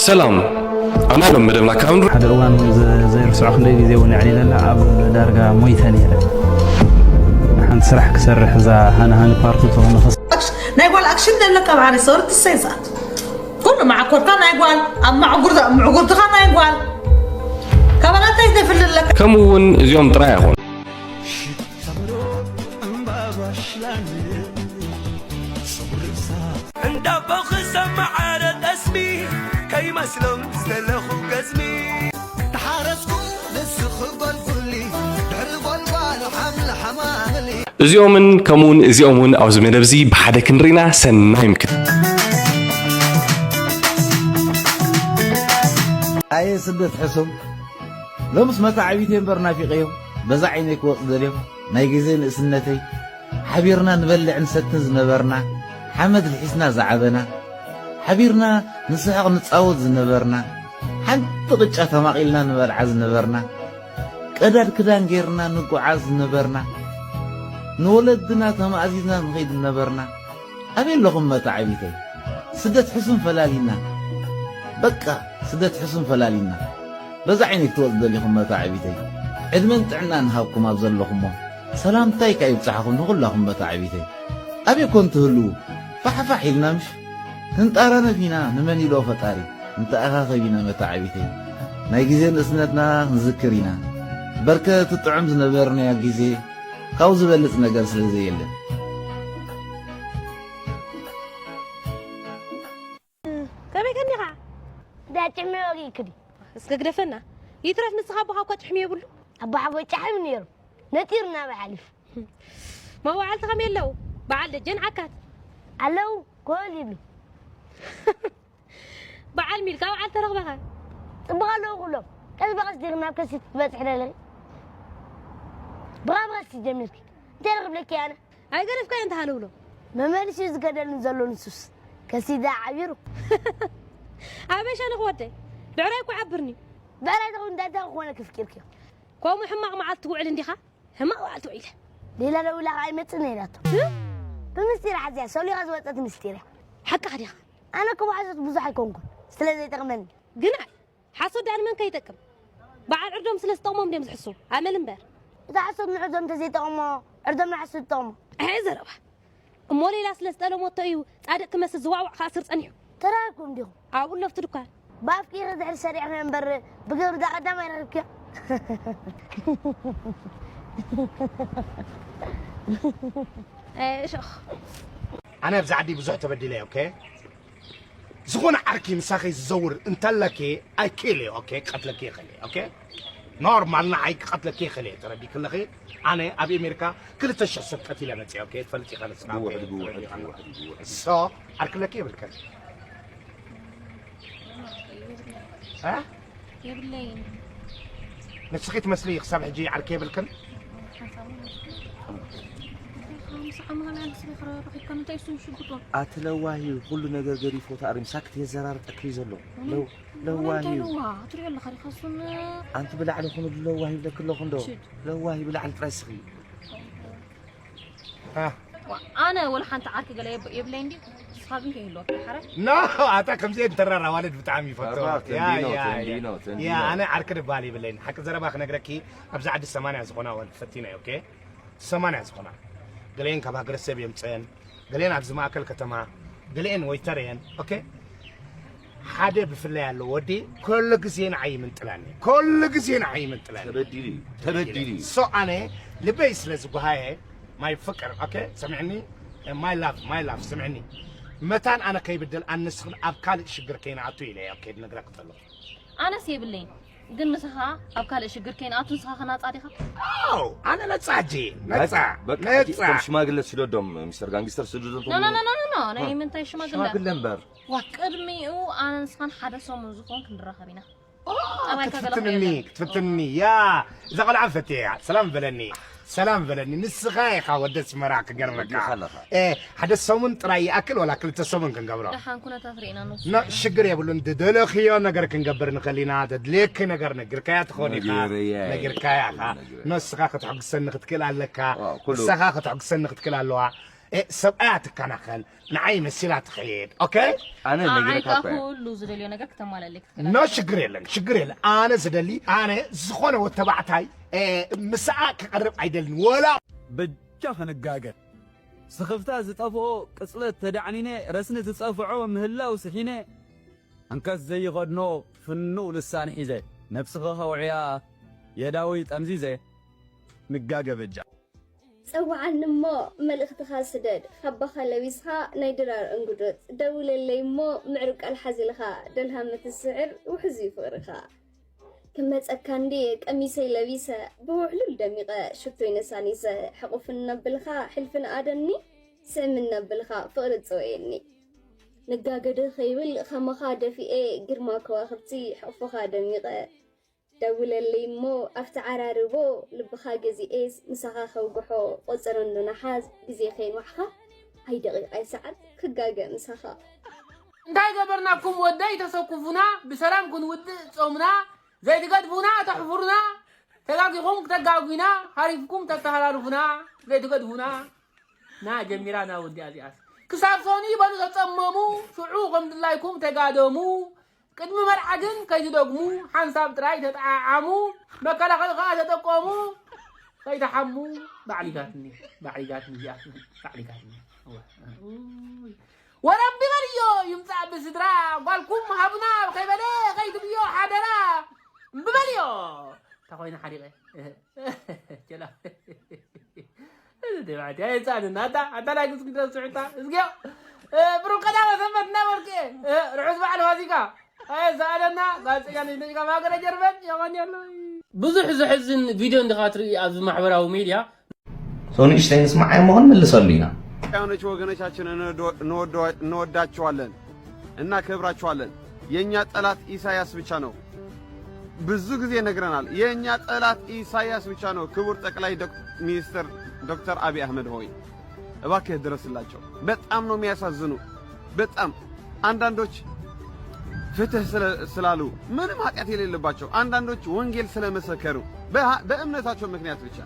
ሰላም፣ ኣና ሎም መደብና ካብ ንር- ሓደ እዋን እውን ዘ- ዘይርስዖ ክንደይ ግዜ እውን የዕሊለላ ኣብ ዳርጋ ሞይተ ነይረ። ሓንቲ ስራሕ ክሰርሕ እዛ ሃኒ ሃኒ ፓርት ትኾነ ክስ- ናይ ጓል ኣክሽን ዘለካ ብሓደ ሰወር ትሰይሳት ኩሉ ማዕኮርካ ናይ ጓል ኣብ ማዕጉር ምዕጉርትኻ ናይ ጓል ካባላታይ ዘፍልለካ ከምኡ እውን እዚኦም ጥራይ ኣይኾኑ። እንዳቦ ክሰማዓረ ጠስሚ ከይመስሎም ዝተለኹ ገዝሚ ተሓረስኩ ንስኺ ጎልጉሊ ድሕሪ ጎልጓል ሓምሊ ሓማምሊ እዚኦምን ከምኡውን እዚኦም እውን ኣብዚ መደብ እዚ ብሓደ ክንርኢና ሰናይ ምክት ኣየ ስደት ሕሱም ሎምስ መታዕቢተይ እምበር ናፊቀዮም በዛ ዓይነይ ክወፅ ደልዮም ናይ ግዜ ንእስነተይ ሓቢርና ንበልዕ ንሰትን ዝነበርና ሓመድ ልሒስና ዝዓበና ሓቢርና ንስሕቕ ንፃወት ዝነበርና ሓንቲ ቅጫ ተማቒልና ንበልዓ ዝነበርና ቀዳድ ክዳን ጌርና ንጓዓዝ ዝነበርና ንወለድና ተማእዚዝና ንኸይድ ዝነበርና ኣበይ ኣለኹም መታዕቢተይ ስደት ሕሱም ፈላሊና በቃ ስደት ሕሱም ፈላሊና በዛ ዓይነይ ክትወፅ ደሊኹም መታዕቢተይ ዕድመን ጥዕናን ሃብኩም ኣብ ዘለኹሞ ሰላምታይ ካ ይብፅሓኹም ንኹላኹም መታዕቢተይ ኣበይ ኮን ትህልዉ ፋሕፋሕ ኢልና ምሽ ክንጣራነፍ ኢና ንመን ኢሎ ፈጣሪ ንተኣኻኸብ ኢና መታዕቢተይ ናይ ግዜ ንእስነትና ክንዝክር ኢና በርከ እቲ ጥዑም ዝነበርናዮ ግዜ ካብ ዝበልፅ ነገር ስለ ዘየለ ከመይ ከኒኻ? ዳጭሚ ወጊእክዲ እስከ ግደፈና። ይትረፍ ንስኻ ኣቦኻ እኳ ጭሕሚ የብሉ። ኣቦሓጎይ ጫሕሚ ነይሩ ነጢሩ ናበይ ሓሊፉ። መዋዕልቲ ከመይ ኣለዉ? በዓል ደጀን ዓካት ኣለዉ ኮል ይብሉ። በዓል ሚልካ በዓል ተረኽበኸ? ጽቡቕ ኣለዉ ኩሎም። ቀስ ብቐስ ዲኺ ናብ ከሲት ትበጽሒ ዘለኺ? ብቐስ ብቐስ ጀሚርኪ። እንታይ ክብለኪ ኣነ? ኣይገደፍካዮ እንተ ሃለውሎ። መመሊሱ እዩ ዝገደልን ዘሎ ንሱስ። ከሲዳ ዓቢሩ። ኣበይ ሸነኽ ወደይ? ብዕራይ እኮ ዓብርኒ። ብዕራይ ተኹን እንታይ እንታይ ክኾነ ክፍኪርክዮ? ከምኡ ሕማቕ መዓልቲ ትውዕል እንዲኻ? ሕማቕ መዓልቲ ውዒለ። ሌላ ደዊላ ከዓ ኣይመጽእን እየ ኢላቶ። ብምስጢር ሓዚያ ሰሊኻ ዝወጸት ምስጢር እያ። ሓቅኻ ዲኻ? ኣነ እኮ መሓዙት ብዙሕ ኣይኮንኩን ስለ ዘይጠቕመኒ። ግን ኣይ ሓሶት ደኣ ንመን ከይጠቅም በዓል ዕርዶም ስለ ዝጠቕሞም ድዮም ዝሕስዉ ኣመል እምበር። እታ ሓሶት ንዕርዶም እንተዘይጠቕሞ ዕርዶም ንሓሶት ይጠቕሞ። ኣይ ዘረባ እሞ ሌላ ስለ ዝጠለሞቶ እዩ ጻድቕ ክመስል ዝዋዕዋዕ ክኣስር ጸኒሑ። ተራኺብኩም ዲኹም? ኣብኡ ኣለፍቲ ድኳን። ብኣፍኪ ኢኺ ድሕሪ ሰሪዕኺ እምበር ብግብሪ እዛ ቀዳማይ ረኺብክያ። እሾኽ ኣነ ኣብዚ ዓዲ ብዙሕ ተበዲለ እየ ኦኬ ዝኾነ ዓርኪ ምሳኺ ዝዘውር እንተለኪ I kill you okay ክቐትለኪ ይኽእል እየ okay ኖርማል ንዓይ ክቐትለኪ ይኽእል እየ ተረዲእኪ ኣለኺ ኣነ ኣብ ኣሜሪካ ክልተ ሽሕ ሰብ ቀቲለ መፅየ okay ትፈልጢ ኢኻ ንስኻ okay so ዓርኪ ኣለኪ የብልክን እ የብለይን። ንስኺ ትመስሊ ክሳብ ሕጂ ዓርኪ የብልክን። ሓንሳብ እውን ኣይኮነን። እንታይ ከ ምስ ዓመኻ ንዓይ ስለ ክረኺብካ እንታይ እሱ ሽጉጡ? ኣቲ ለዋሂ ኩሉ ነገር ገዲፎ ተኣሪም ሳክት የዘራርጠኪ እዩ ዘሎ። ለው- ለዋሂ እንታይ እዩ። ለዋ ትሪኦ ኣለኻ ዲኻ እሱን ኣንቲ ብላዕሊ ኩኑ ለዋሂ ይብለኪ ኣለኹ እንዶ። ሽድ። ለዋሂ ብላዕሊ ጥራይ ስኺ። ኣነ ወላ ሓንቲ ዓርኪ ገለ የብ- የብለይ እንዲ ንስኻ ግን ከይህልወካ ሓራይ ኖ ኣታ ከምዚአን ተራር ኣዋልድ ብጣዕሚ ይፈትዎ ተራር ያ ተንዲኖ ያ ተንዲኖ ያ ተንዲኖ ያ ኣነ ዓርኪ ድበሃል የብለይን ሓቂ ዘረባ ክነግረኪ ኣብዚ ዓዲ ሰማንያ ዝኾና ኣዋልድ ፈቲነ ኦኬ ሰማንያ ዝኾና ገለየን ካብ ሃገረሰብ የምፀአን ገለየን ኣብዚ ማእከል ከተማ ገለየን ወይተር እየን ኦኬ ሓደ ብፍላይ ኣሎ ወዲ ኩሉ ግዜ ንዓይ ይምንጥላኒ ኩሉ ግዜ ንዓይ ይምንጥላኒ ተበዲሉ እዩ ተበዲሉ እዩ so ኣነ ልበይ ስለ ዝጓሃየ my ፍቅር okay ሰሚዕኒ my love my love ስምዕኒ መታን ኣነ ከይብደል ኣንስኽን ኣብ ካልእ ሽግር ከይንኣቱ ኢለ እየ okay ድነግረክ ከለኹ ኣነስ የብለይን ግን ንስኻ ኣብ ካልእ ሽግር ከይንኣቱ ንስኻ ከናጻ ዲኻ ኣው ኣነ ነጻ ጂ ነጻ በቃ ነጻ እቶም ሽማግለ ስደዶም ሚስተር ጋንግስተር ስደዶም no no no no no ናይ ምንታይ ሽማግለ ሽማግለ እምበር ቅድሚኡ ኣነ ንስኻን ሓደ ሰሙን ዝኾን ክንራኸብ ኢና ክትፍትንኒ ክትፍትንኒ ያ እዛ ቆልዓ ፈትየ እያ ሰላም በለኒ ሰላም በለኒ ንስኻ ኢኻ ወደ ኣስመራ ክገርመካ ሓደ ሰሙን ጥራይ ይኣክል ወላ ክልተ ሰሙን ክንገብሮ ደሓን ኩነታት ርኢና ንወስድ ሽግር የብሉን ዝደለኽዮ ነገር ክንገብር ንኽእል ኢና ዘድልየኪ ነገር ነጊርካያ ትኾን ኢኻ ነጊርካያ ኢኻ ንስኻ ከተሐጉሰኒ ክትክእል ኣለካ ንስኻ ከተሐጉሰኒ ክትክእል ኣለዋ ሰብኣያ ትከናኸን፣ ንዓይ መሲላ ትኸይድ። ኦኬ? ኣነ ንዓይ ነጊረካ ከኣ እኮ እየ። ኩሉ ዝደልዮ ነገር ክተማላልክ ኖ ሽግር የለን፣ ሽግር የለን። ኣነ ዝደሊ ኣነ ዝኾነ ወዲ ተባዕታይ ምስኣ ክቐርብ ኣይደልን። ወላ በጃ ክንጋገ ስኽፍታ ዝጠፍኦ ቅጽለት ተዳዕኒነ ረስኒ ዝጸፍዖ ምህላው ስሒነ እንከስ ዘይኸድኖ ፍኑው ልሳን ሒዘ ነብስኻ ከውዕያ የዳዊ ጠምዚዘ ንጋገ በጃ። ጸውዓኒ እሞ መልእኽትኻ ስደድ፣ ካባኻ ለቢስኻ ናይ ድራር እንጉዶት፣ ደውለለይ እሞ ምዕሩግ ቃል ሓዚልኻ፣ ደልሃመ ትስዕር ውሕዝ እዩ ፍቕርኻ። ክመጸካ እንድየ ቀሚሰይ ለቢሰ፣ ብውሕሉል ደሚቐ ሽቶይ ነሳኒሰ፣ ሕቑፍኒ ነብልኻ ሕልፊ ንኣደኒ፣ ስዕምኒ ነብልኻ ፍቕሪ ጸወየኒ። ንጋገደ ከይብል ኸማኻ ደፊኤ፣ ግርማ ከዋኽብቲ ሕቑፍኻ ደሚቐ፣ ደውለለይ እሞ ኣብቲ ዓራርቦ ልብኻ ገዚኤስ ምሳኻ ከውግሖ ቆጸሮ እንዶ ነሓስ ግዜ ከይንዋሕኻ ኣይ ደቂቕ ኣይ ሰዓት ክጋገ ምሳኻ። እንታይ ገበርናኩም ወደይ ተሰኩፉና ብሰላም ክንውድእ ጾምና ዘይትገድፉና ተሕፉሩና ተጋጊኹም ክተጋጉና ሃሪፍኩም ተተሃላልፉና ዘይትገድፉና ና ጀሚራ ና ወዲኣ እዚኣስ ክሳብ ሶኒ በሉ ተጸመሙ ሽዑ ከም ድላይኩም ተጋደሙ ቅድሚ መርዓ ግን ከይትደግሙ ሓንሳብ ጥራይ ተጠዓዓሙ መከላኸሊ ከኣ ተጠቀሙ ከይትሓሙ ባዕሊጋትኒ ባዕሊጋትኒ እዚኣስ ባዕሊጋትኒ ወረቢ በልዮ ይምጻእ ብስድራ ጓልኩም ሃቡና ከይበለ ከይትብዮ ሓደራ እምቢ በልዮ እንተ ኮይነ ሓሪቐ ጀላ እዚ ደባዕቲ ኣይጻንን ኣታ ኣታ ናይ ግዝግደ ስዑታ እዝግዮ ብሩክ ቀዳመ ሰንበት እናበልክ ርሑስ በዓል ፋሲካ ኣየሰኣለና ጋዜጠኛ ነጅነጅካ ማገረ ጀርመን የቐኒ ኣሎ ብዙሕ ዘሕዝን ቪድዮ እንዲኻ ትርኢ ኣብዚ ማሕበራዊ ሚድያ ሰው ንእሽተይ ንስማዕ እሞ ክንምልሰሉ ኢና። ኢትዮጵያኖች ወገኖቻችንን እንወዳቸዋለን፣ እናከብራቸዋለን። የእኛ ጠላት ኢሳያስ ብቻ ነው። ብዙ ጊዜ ነግረናል። የእኛ ጠላት ኢሳያስ ብቻ ነው። ክቡር ጠቅላይ ሚኒስትር ዶክተር አብይ አህመድ ሆይ እባክህ ድረስላቸው። በጣም ነው የሚያሳዝኑ። በጣም አንዳንዶች ፍትህ ስላሉ ምንም ኃጢአት የሌለባቸው አንዳንዶች ወንጌል ስለመሰከሩ በእምነታቸው ምክንያት ብቻ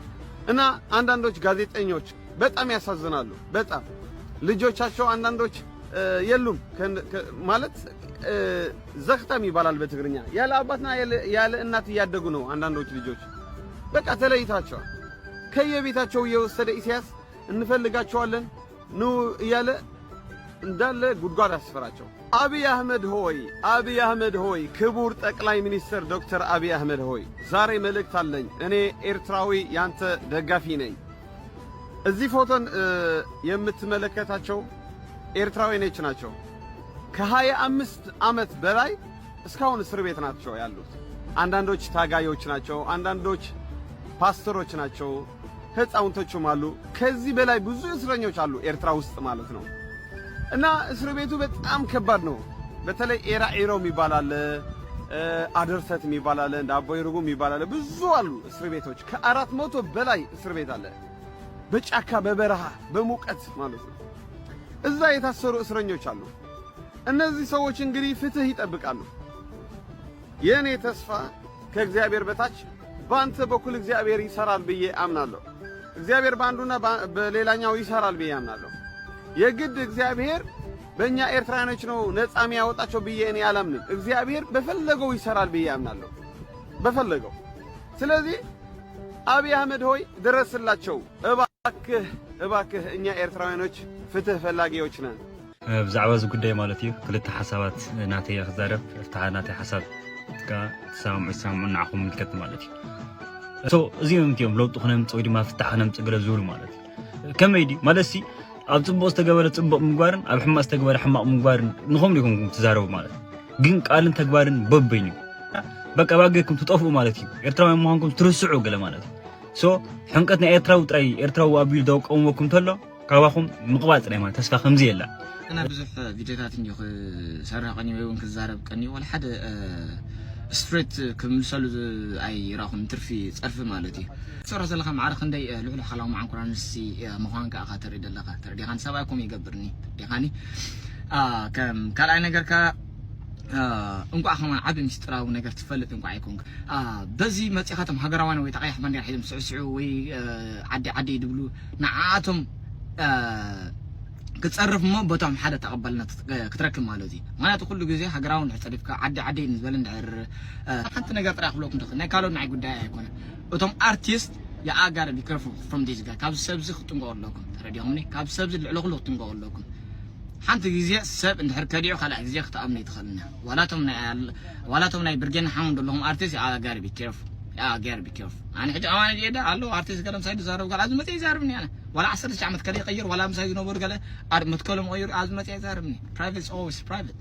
እና አንዳንዶች ጋዜጠኞች በጣም ያሳዝናሉ። በጣም ልጆቻቸው አንዳንዶች የሉም ማለት ዘክተም ይባላል በትግርኛ። ያለ አባትና ያለ እናት እያደጉ ነው አንዳንዶች ልጆች። በቃ ተለይታቸዋል። ከየቤታቸው እየወሰደ ኢሳያስ እንፈልጋቸዋለን ኑ እያለ እንዳለ ጉድጓድ አስፈራቸው። አብይ አህመድ ሆይ፣ አብይ አህመድ ሆይ፣ ክቡር ጠቅላይ ሚኒስትር ዶክተር አብይ አህመድ ሆይ ዛሬ መልእክት አለኝ። እኔ ኤርትራዊ ያንተ ደጋፊ ነኝ። እዚህ ፎቶን የምትመለከታቸው ኤርትራውያኖች ናቸው። ከሃያ አምስት ዓመት በላይ እስካሁን እስር ቤት ናቸው ያሉት። አንዳንዶች ታጋዮች ናቸው፣ አንዳንዶች ፓስተሮች ናቸው፣ ህፃውንቶችም አሉ። ከዚህ በላይ ብዙ እስረኞች አሉ ኤርትራ ውስጥ ማለት ነው። እና እስር ቤቱ በጣም ከባድ ነው። በተለይ ኤራ ኤሮ የሚባል አለ፣ አደርሰት የሚባል አለ፣ እንደ አቦይ ርጉም የሚባል አለ። ብዙ አሉ እስር ቤቶች፣ ከአራት መቶ በላይ እስር ቤት አለ። በጫካ በበረሃ በሙቀት ማለት ነው። እዛ የታሰሩ እስረኞች አሉ። እነዚህ ሰዎች እንግዲህ ፍትህ ይጠብቃሉ። የእኔ ተስፋ ከእግዚአብሔር በታች በአንተ በኩል እግዚአብሔር ይሰራል ብዬ አምናለሁ። እግዚአብሔር በአንዱና በሌላኛው ይሰራል ብዬ አምናለሁ። የግድ እግዚአብሔር በእኛ ኤርትራውያኖች ነው ነፃ የሚያወጣቸው ብዬ እኔ አላምንም። እግዚአብሔር በፈለገው ይሰራል ብዬ አምናለሁ። በፈለገው። ስለዚህ አብይ አህመድ ሆይ ድረስላቸው እባክህ፣ እባክህ። እኛ ኤርትራውያኖች ፍትህ ፈላጊዎች ነን። ብዛዕባ እዚ ጉዳይ ማለት እዩ ክልተ ሓሳባት ናተይ ክዛረብ ፍትሓ ናተይ ሓሳብ ከኣ ትሰማምዑ ትሰማምዑ ንዓኹም ምልከት ማለት እዩ እቶ እዚኦም እዮም ለውጢ ክነምፅእ ወይ ድማ ፍታሕ ክነምፅእ ገለ ዝብሉ ማለት እዩ ከመይ ድዩ ማለት ሲ ኣብ ፅቡቅ ዝተገበረ ፅቡቅ ምግባርን ኣብ ሕማቅ ዝተገበረ ሕማቅ ምግባርን ንኸም ዲኹም ትዛረቡ ማለት እዩ ግን ቃልን ተግባርን በበይኑ እዩ በቃ ባገኩም ትጠፍኡ ማለት እዩ ኤርትራውያን ምዃንኩም ትርስዑ ገለ ማለት እዩ ሶ ሕንቀት ናይ ኤርትራዊ ጥራይ ኤርትራዊ ኣቢሉ ዘውቀምወኩም ተሎ ካባኹም ምቕባጽ ናይ ማለት ተስፋ ከምዚ የላ። ኣነ ብዙሕ ቪድዮታት እንዲዩ ክሰርሕ ቀኒ ወይ እውን ክዛረብ ቀኒ ወላ ሓደ ስትሬት ክምልሰሉ ኣይራኹን ትርፊ ጸርፊ ማለት እዩ። ትሰርሖ ዘለኻ ማዕረ ክንደይ ልሕሉሕ ሓላዊ መዓንኩራ ንሲ ምዃን ከዓ ተርኢ ዘለኻ ተረዲኻኒ ሰብኣይ ኮም ይገብርኒ ዲኻኒ ከም ካልኣይ ነገር ከዓ እንቋዕ ከማን ዓቢ ምስጢራዊ ነገር ትፈልጥ እንቋዕ ኣይኮንክ በዚ መጺኻቶም ሃገራውያን ወይ ተቐያሕ ባንዴራ ሒዞም ስዕስዑ ወይ ዓዲ ዓዲ ድብሉ ንዓኣቶም ክትጸርፍ እሞ ቦቶም ሓደ ተቐባልነት ክትረክብ ማለት እዩ። ምክንያቱ ኩሉ ግዜ ሃገራዊ እንድሕር ጸሪፍካ፣ ዓዲ ዓዲ ንዝበል እንድሕር፣ እ፣ ሓንቲ ነገር ጥራይ ክብለኩም ትኽእል፣ ናይ ካልኦት ናይ ጉዳይ ኣይኮነን። እቶም ኣርቲስት you gotta be careful from this guy። ካብዚ ሰብዚ ክትጥንቀቑ ኣለኩም። ተረዲኹምኒ? ካብዚ ሰብዚ ልዕሊ ኩሉ ክትጥንቀቑ ኣለኩም። ሓንቲ ግዜ ሰብ እንድሕር ከዲዑ ካልኣይ ግዜ ክትኣምኑ ኣይትኽእልን። ዋላቶም ናይ ኣል-፣ ዋላቶም ናይ ብርጌን ሓውን ዘለኹም ኣርቲስት you gotta be careful። You gotta be careful። ኣነ ሕጂ ኣማነ ጀዳ ኣለዉ ኣርቲስት ገለ ምሳይ ዝዛረቡ ጋር ኣብዚ መጽእ ይዛርብኒ ኣነ። ዋላ ዓሰርተ ሺሕ ዓመት ከለ ይቐይር፣ ዋላ ምሳይ ዝነበሩ ገለ ኣር-፣ መትከሎም ቀይሩ ኣብዚ መጽእ ይዛርብኒ። Private is always private።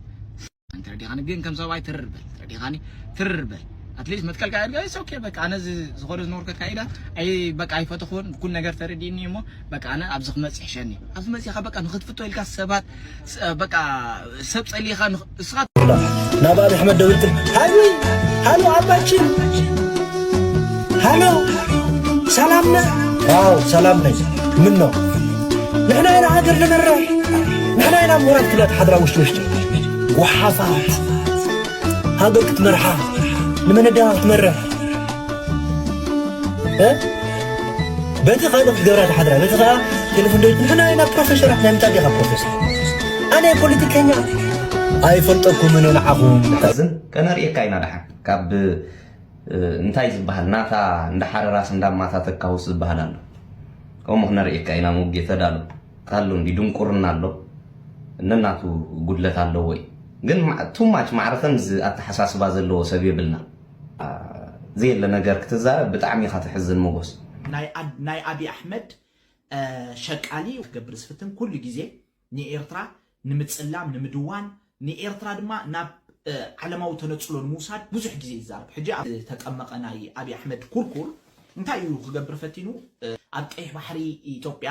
እንተ ረዲኻኒ ግን ከም ሰብኣይ ትርር በል። ረዲኻኒ ትርር በል። At least መትከልካ ይርጋ፣ it's okay። በቃ ኣነ እዚ ዝኾነ ዝነበርኩ ኣካይዳ ኣይ በቃ ኣይፈተኹን፣ ኩሉ ነገር ተረዲእኒ እሞ በቃ ኣነ ኣብዚ ክመጽእ ይሕሸኒ። ኣብዚ መጺኻ በቃ ንኽትፍቶ ኢልካ ሰባት ስ-፣ በቃ ሰብ ጸሊኻ ንኽ-፣ እስኻ ናብ ኣብይ ኣሕመድ ደውልክን? ሃይ ወይ ሃሎ ኣባችን ሃሎ ሰላም ነህ? ዋው ሰላም ነኝ። ምን ነው ንሕና ኢና ሃገር ንመርሕ፣ ንሕና ኢና ምሁራት ክብላ ትሓድራ ውሽጢ ውሽጢ። ጓሓፋት። ሃገር ክትመርሓ ንመን ኣዲኻ ክትመርሕ? እ? በቲ ካልእ ክትገብራ ትሓድራ፣ በቲ ከኣ ቴሌፎን ደዊልካ ንሕና ኢና ፕሮፌሰራት፣ ናይ ምንታይ ዲኻ ፕሮፌሰር? ኣነ ፖለቲከኛ ኣይፈልጠኩምን ንዓኹም። እዝን ከነርእየካ ኢና ደሓን። ካብ፣ እ፣ እንታይ ዝበሃል ናታ እንዳ ሓረራስ እንዳ ማታ ተካውስ ዝበሃል ኣሎ። ከምኡ ክነርእየካ ኢና ሙጌ፣ ተዳሎ። ኣሎ እንዲ ድንቁርና ኣሎ። ነናቱ ጉድለት ኣለዎ እዩ። ግን ማ-፣ too much ማዕረ ከምዚ ኣተሓሳስባ ዘለዎ ሰብ የብልና። አ፣ ዘየለ ነገር ክትዛረብ ብጣዕሚ ኢኻ ተሕዝን ሞጎስ። ናይ ኣድ-፣ ናይ ኣብይ ኣሕመድ፣ እ፣ ሸቃሊ ክገብር ዝፍትን ኩሉ ግዜ ንኤርትራ ንምጽላም፣ ንምድዋን፣ ንኤርትራ ድማ ናብ፣ እ፣ ዓለማዊ ተነጽሎ ንምውሳድ ብዙሕ ግዜ ይዛረብ። ሕጂ ኣብ ተጠመቐ ናይ ኣብይ ኣሕመድ ኩርኩር እንታይ እዩ ክገብር ፈቲኑ? እ፣ ኣብ ቀይሕ ባሕሪ ኢትዮጵያ፣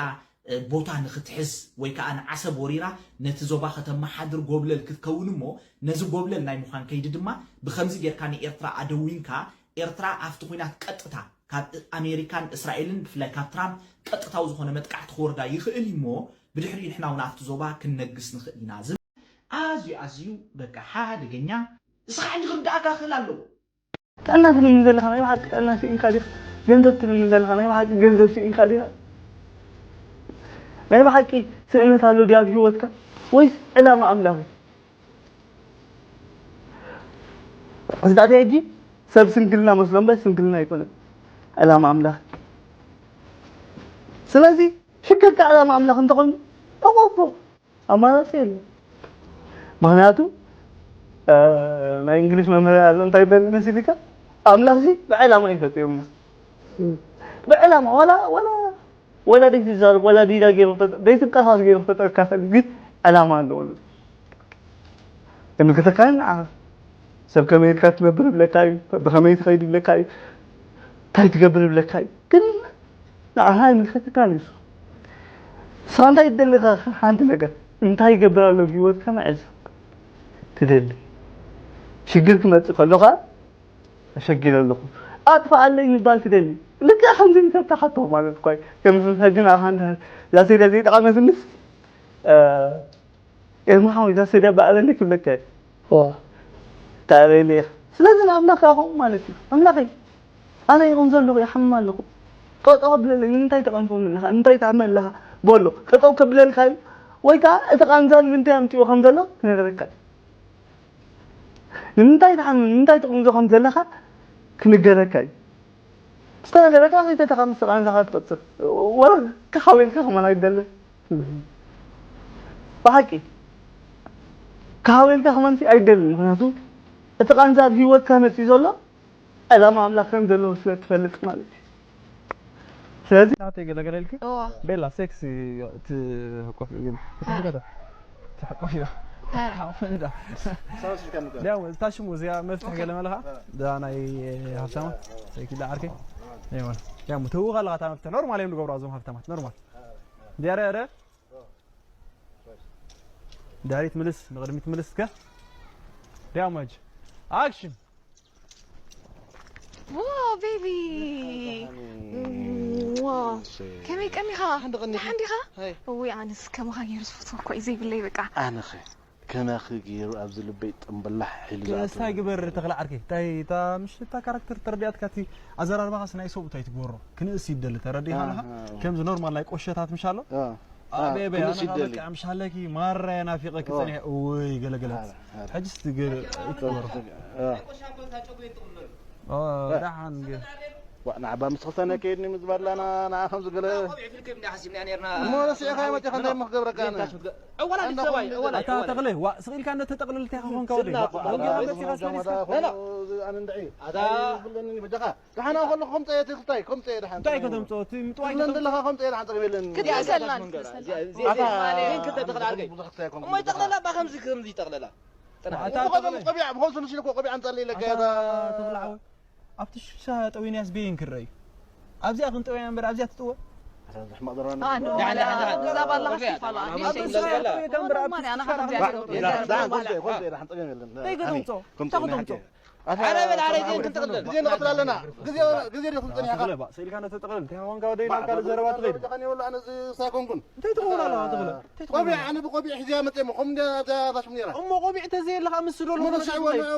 እ፣ ቦታ ንክትሕዝ ወይ ከዓ ንዓሰብ ወሪራ ነቲ ዞባ ከተመሓድር ጎብለል ክትከውን እሞ ነዚ ጎብለል ናይ ምዃን ከይዲ ድማ ብኸምዚ ጌርካ ንኤርትራ ኣደዊንካ ኤርትራ ኣብቲ ኲናት ቀጥታ ካብ ኣሜሪካን እስራኤልን ብፍላይ ካብ ትራምፕ ቀጥታዊ ዝኾነ መጥቃዕቲ ክወርዳ ይኽእል እዩ እሞ ብድሕሪኡ ንሕና እውን ኣብቲ ዞባ ክንነግስ ንኽእል ኢና ዝብል ኣዝዩ ኣዝዩ በቃ ሓደገኛ እስኻ ሕጂ ክርዳእካ ክኽእል ኣለዎ። ጥዕና ትልምን ዘለኻ ናይ ብሓቂ ጥዕና ስኢንካ ዲኻ? ገንዘብ ትልምን ዘለኻ ናይ ብሓቂ ገንዘብ ስኢንካ ዲኻ? ናይ ብሓቂ ስእነት ኣሎ ድዩ ኣብ ህይወትካ? ወይስ ዕላማ ኣምላኽ እዩ? ሕዝዳእቲ ሕጂ ሰብ ስንክልና መስሎ እምበር ስንክልና ኣይኮነን። ዕላማ ኣምላኽ። ስለዚ ሽግርካ ዕላማ ኣምላኽ እንተኾይኑ፣ እወ፣ እወ፣ ኣማራጺ የለን። ምኽንያቱ፣ እ፣ ናይ እንግሊዝ መምህር ኣሎ፣ እንታይ ይበል መሲልካ? ኣምላኽሲ ብዕላማ እዩ ፈጢሩና። ብዕላማ፣ ዋላ፣ ዋላ፣ ዋላ ደይትዛረብ፣ ዋላ ዲዳ ገይሩ ፈጠ-፣ ደይትንቀሳቐስ ገይሩ ፈጠርካ ሰብ ግን ዕላማ ኣለዎ። የምልክተካ ንዓኻ። ሰብ ከመይ ኢልካ ትነብር ይብለካ እዩ፣ ብኸመይ ትኸይድ ይብለካ እዩ፣ እንታይ ትገብር ይብለካ እዩ። ግን ንዓኻ ኣይምልከተካን እዩ። ንስኻ እንታይ ትደሊ ኢኻ? ሓንቲ ነገር፣ እንታይ ይገብር ኣሎ ኣብ ህይወትካ መዕዝ ትደሊ? ሽግር ክመጽእ ከሎ ኸኣ ተሸጊረ ኣለኹ። ኣጥፍኣለይ ምባል ትደሊ። ልክዕ ከምዚ እንተ ትሓቶ ማለት እኮ እዩ። ከም ሕጂ ንዓኻ እንተ እዛ ሴርያ ዘይጠቐመትንስ፣ እ፣ ኤርሚ ሓወይ፣ እዛ ሴርያ ብኣበለይ ክብለካ እየ። እዋ። ተኣበየለይ ኢኻ። ስለዚ ንኣምላኽ ከኣ ከምኡ ማለት እዩ። ኣምላኸይ፣ ኣነ ይቕንዞ ኣለኹ፣ ይሓምም ኣለኹ። ጠጠው ኣብለለይ፣ ንምንታይ ትቐንዞ ኣለኻ? ንምንታይ ትሓምም ኣለኻ? በሎ። ጠጠው ከብለልካ እዩ። ወይ ከኣ እቲ ቃንዛ ንምንታይ ኣምጺኡ ከም ዘሎ ክነግረካ እዩ። ንምንታይ ትሓምም፣ ንምንታይ ትቕንዞ ከም ዘለኻ ክንገረካ እዩ። ዝተነገረካ ከይተተኻ ምስ ቃንዛኻ ትቕጽል። ወላ ክሓውየልካ ከማን ኣይደልን። ብሓቂ ክሓውየልካ ከማን ኣይደልን። ምኽንያቱ እቲ ቃንዛ ኣብ ህይወትካ መጺኡ ዘሎ ዕላማ ኣምላኽ ከም ዘለዎ ስለ ትፈልጥ ማለት እዩ። ስለዚ ናተይ ገለ ገለ ኢልኪ? እዋ። ቤላ ሴክሲ ትሕቆፍ ግን። ትሕቆፍ። ትሕቆፍ። ሓፈንዳ። ዲያው ታሽሙ እዚኣ መፍትሕ ገለ መለኻ? ዳ ናይ ሃብታማ። ሰይኪ ዳ ዓርከይ። ኣይዋ። ዲያው ተውኻ ኣለኻ፣ እታ መፍትሕ ኖርማል እዮም ዝገብሩ እዞም ሃብታማት፣ ኖርማል። ዲያረ፣ ዲያረ። ዳሪት ምልስ፣ ንቕድሚት ምልስ ከ? ዲያው ማጅ። ኣክሽን። ዋው ቤቢ። ዋው። ከመይ ቀኒኻ? ሓንዲ ቀኒኻ? ደሓን ዲኻ? ሃይ። እውይ ኣነስ ከማኻ ገይሩ ዝፈትዎ እኮ እዩ ዘይብለይ በቃ። ኣነኸ ከማኺ ገይሩ ኣብዚ ልበይ ጥምብላሕ ኢሉ ግን ዝኣትዎ። እንታይ ግበር ተኽለ ዓርከይ? እንታይ እታ ምሽ እታ ካራክተር ተረዲኣትካ እቲ ኣዘራርባኻስ ናይ ሰብኡት ኣይትግበሮ። ክንእስ ይደሊ ተረዲኻ ኣለኻ? ኣሃ። ከምዚ ኖርማል ናይ ቆሸታት ምሽ ኣሎ? ኣዎ። ኣቤበይ ኣነ በቃ ምሻለኪ ማራ ናፊቐኪ ጸኒሐ። እውይ ገለገለ። ሕጅስ ትገ ይትወር። ደሓን ገ ንዓባ ምስ ክልተና ከይድኒ ምስ በላና ንዓ ከም ዝገለ እሞ ረሲዕካ መፂኻ እንታይ እሞ ክገብረካ ኣነ? ኣታ ተኽለ ዋ ስቕ ኢልካ እንዶ ተጠቕልል እንታይ ክኾንካ ወደይ ወጊኻ መፂኻ ስበሊስካ ኣነ እንድዒ ኣታ ይብለኒ በጃኻ ደሓና ከለኹ ከምፀ እየ ትክልታይ ከምፀ እየ ደሓን እንታይ ከተምፅኦ እቲ ምጥዋይ ክብለን ዘለኻ ከምፀ እየ ደሓን ፀገም የለን ክትመሰልና ክትመሰልና ኣታ ዜን ክልተ ተኽለ ዓርከይ ብዙሕ ክሳይ ኮንኩ እሞ ይጠቕለላ ባ ከምዚ ከምዚ ይጠቕለላ ኣታ ቆቢዕ ብኸምሱ ንስልኮ ቆቢዕ ኣምፃለይ ኢለካ እያ ተኽለ ዓወይ ኣብቲ ሽሻ ጠዊንያስ በይን ክረዩ ኣብዚኣ ክንጠውያ እምበር ኣብዚኣ ትጥወ እዛ ባላ ከሲፋ ተይገተምፆ ተክተምፆ ኣረ በል ኣረ ዜን ክንጥቕልል ግዜ ንቐትል ኣለና ግዜ ግዜ ዲኹም ጸኒሕካ ስኢልካ ነተጠቕልል እንታይ ኾንካ ወደይ ናብ ካልእ ዘረባ ትኸይድ ሳይኮንኩን እንታይ ትኸውን ኣለኻ ትኽለ ቆቢዕ ኣነ ብቆቢዕ ሒዝያ መፅየ እሞ ከም ኣብዛ ፋሽም ነይራ እሞ ቆቢዕ ተዘየለኻ ምስ ዶ ልኾነ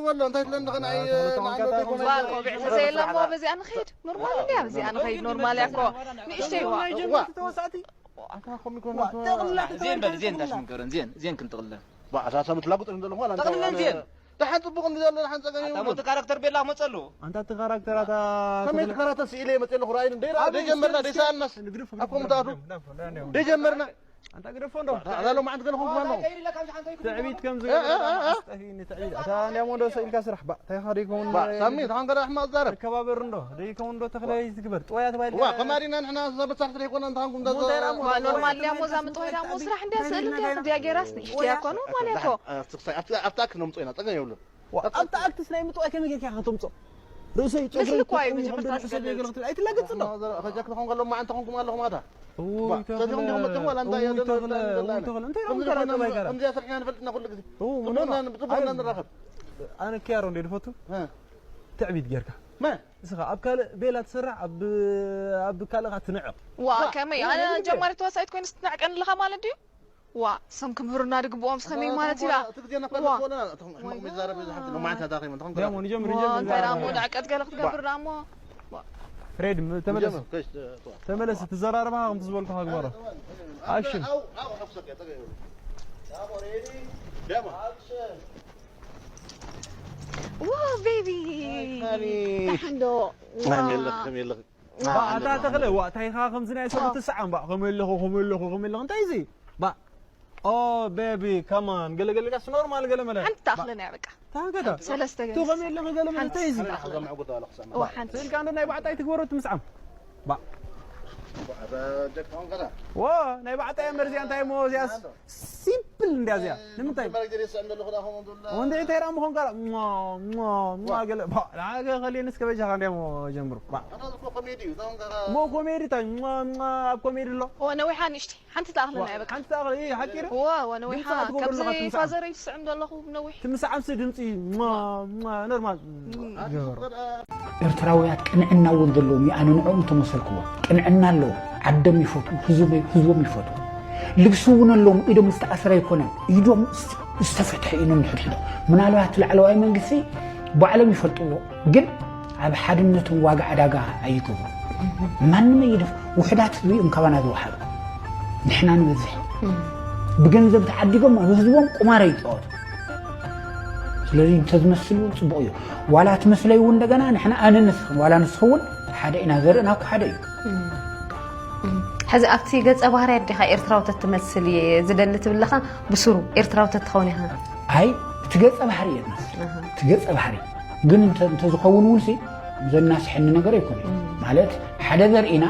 ወሎ እንታይ ትለን ንኸን ኣይ ቆቢዕ ተዘየለ እሞ በዚኣ ንኸይድ ኖርማል እንዲያ በዚኣ ንኸይድ ኖርማል እያ እኮ ንእሽተይ ዋ ተወሳእቲ ዜን በል ዜን ታሽምንከረን ዜን ዜን ክንጥቕልለን ኣሳሳብ ትላጉጥ ዘለኹ ጠቕልለን ዜን ደሓን ፅቡቕ እንዲ ዘሎ ደሓን ፀገም ኣታ ሞቲ ካራክተር ቤላ መፀሉ ኣንታ እቲ ካራክተር ኣታ ከመይ እቲ ካራክተር ስኢለ የመፅእ ኣለኹ ራእይን ደይ ራእ ደይጀመርና ደይሰኣልናስ ኣኮም ትኣቱ ደይጀመርና ኣንታ ግደፎ እንዶ ኣዛ ሎማዓንቲ ገለ ኾንኩም ኣለኹ ትዕቢት ከም ዝገብርጠፊኒ ትዕቢት ኣታ እንዲያሞ ዶ ስኢልካ ስራሕ ባ እንታይ ኻ ደይከውን ሳሚ ተኾን ገለ ኣሕማቕ ዛረብ ከባበር እንዶ ደይከውን ዶ ተኽለይ ዝግበር ጥዋያ ተባሂል ዋ ከማሪና ንሕና በሳሕቲ ደይኮና እንተኾንኩም ኖርማል እያ ሞዛ ምጥዋይ ዳሞ ስራሕ እንዲያ ስእል እንዲያ ክዚያ ገይራስ ንእሽትያ እኮ ኖርማል እያ እኮ ኣብቲ ኣክስ ነው ምፅና ፀገም የብሉን ኣብታ ኣክትስ ናይ ምጥዋይ ከመይ ጌርካ ከተምጾ ርእሰይ ጨጉረይ ተጠቒሙ ከምዚ ርእሰይ ዘይገለ ክትብል ኣይትላገጽ እንዶ ከጃክ ተኾን ከሎ ማዓን ተኾንኩም ኣለኹም ኣታ ሰቲኹም ዲኹም መፅኹም ዋላ እንታይ እያ ከምዚኣ ስርሕና ንፈልጥና ኩሉ ግዜ ብፅቡቕና ንራኸብ ኣነ ክያሮ እንደ ድፈቱ ትዕቢት ጌርካ እስኻ ኣብ ካልእ ቤላ ትስራሕ ኣብ ካልእኻ ትንዕቕ ዋ ከመይ ኣነ ጀማሪ ተዋሳኢት ኮይነ ስትናዕቀኒ ኣለኻ ማለት ድዩ ዋ እሶም ክምህሩና ድግብኦም ስኸመይ ማለት ኢላ እንታይ ደኣ እሞ ንዕቀት ገለ ክትገብር ደኣ እሞ ፍሬድ ተመለስ ተመለስ ትዘራረባ ከምቲ ዝበልኩኻ ግበሮ ኣክሽን ዋ ቤቢ ታሕንዶ ኣታ ተኽለ ዋ እንታይ ኢኻ ከምዚ ናይ ሰብ ትስዓም ባ ከመይ ኣለኹ ከመይ ኣለኹ ከመይ ኣለኹ እንታይ እዚ ባ ኦ ቤቢ ከማን ገለ ገለ ጋስ ኖርማል ገለ መለ ሓንቲ ተኣኽለና እያ በቃ ታንከታ ሰለስተ ገለ ቱ ከመይ ኣለኹ ገለ መለ እንታይ እዚ ዋ ሓንቲ ስልካ እንዶ ናይ ባዕጣይ ትግበሮ ትምስዓም ባ ዋ ናይ ባዕጣይ መርዚያ እንታይ ሞ እዚያስ ሲምፕል እንዲያ እዚኣ ንምንታይ ወንደ እንታይ ራም ኾንካ ገለ ከሊን እስከ በጃኻ እንዲያ ጀምሩ ሞ ኮሜዲ ታይ ኣብ ኮሜዲ ኣሎ ነዊሓ ንእሽቲ ሓንቲ ተኣኽለና እያ በቃ ሓንቲ ተኣኽለ ሓቂር ዋ ነዊሓ ከምዚ ፋዘረይ ትስዕም ዘለኹ ነዊሕ ትምስዓምሲ ድምፂ ኖርማል ኤርትራውያት ቅንዕና እውን ዘለዎም እዩ። ኣነ ንዕኦም ተመሰልክዎ። ቅንዕና ኣለዎም። ዓዶም ይፈትዉ፣ ህዝቦም ይፈትዉ። ልብሲ እውን ኣለዎም። ኢዶም ዝተኣስረ ኣይኮነን። ኢዶም ዝተፈትሐ እዩ ነንሕድሕዶም። ምናልባት ላዕለዋይ መንግስቲ ባዕሎም ይፈልጥዎ፣ ግን ኣብ ሓድነቶም ዋጋ ዕዳጋ ኣይገብሩ። ማንም ኣይደፍ ውሕዳት ህዝቢ እዮም ካባና ዝወሓዱ። ንሕና ንበዝሕ ብገንዘብ ተዓዲጎም ኣብ ህዝቦም ቁማር ይፃወቱ። ስለዚ እንተዝመስል እውን ፅቡቕ እዩ። ዋላ ትመስለይ እውን እንደገና ንሕና ኣነ ንስኽን ዋላ ንስኽ እውን ሓደ ኢና፣ ዘርእና እኮ ሓደ እዩ። ሕዚ ኣብቲ ገፀ ባህርያት ዲኻ ኤርትራዊ ተትመስል እየ ዝደሊ ትብል ኣለኻ? ብስሩ ኤርትራዊ ተትኸውን ኢኻ። ኣይ እቲ ገፀ ባህሪ እየ ዝመስል። እቲ ገፀ ባህሪ ግን እንተዝኸውን እውን ሲ ዘናስሐኒ ነገር ኣይኮነ ማለት ሓደ ዘርኢና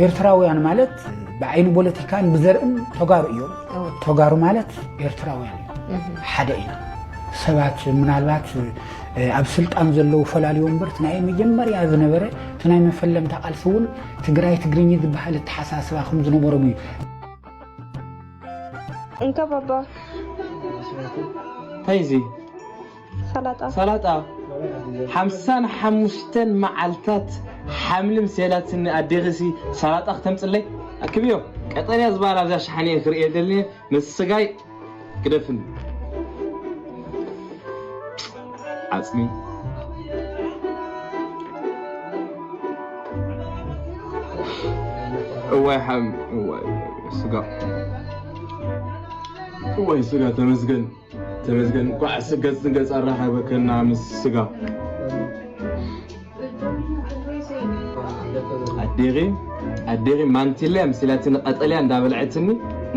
ኤርትራውያን ማለት ብዓይኒ ፖለቲካን ብዘርእን ተጋሩ እዮም። ተጋሩ ማለት ኤርትራውያን እዮም። ሓደ ኢና። ሰባት ምናልባት ኣብ ስልጣን ዘለዉ ፈላልዮ እምበር እቲ ናይ መጀመርያ ዝነበረ እቲ ናይ መፈለምታ ቃልሲ እውን ትግራይ ትግርኛ ዝበሃል ኣተሓሳስባ ከም ዝነበሮም እዩ። እንካ ባባ እንታይ እዚ ሰላጣ ሰላጣ ሓምሳን ሓሙሽተን መዓልታት ሓምሊ ምስ የላትኒ ኣዴኺሲ ሰላጣ ክተምፅለይ ኣክብዮ ቀጠንያ ዝበሃል ኣብዛ ሸሓኒኤ ክርእየ ደልኒ ምስ ስጋይ ግደፍኒ ዓፅሚ እዋይ ሓም እዋይ ስጋ ወይ ስጋ፣ ተመስገን ተመስገን። እንኳዕ ስገጽ ንገጽ ኣራኸበከና ምስ ስጋ። ኣዴኺ ኣዴኺ ማንቲለያ ምስ ኢላትኒ ቀጠልያ እንዳበልዐትኒ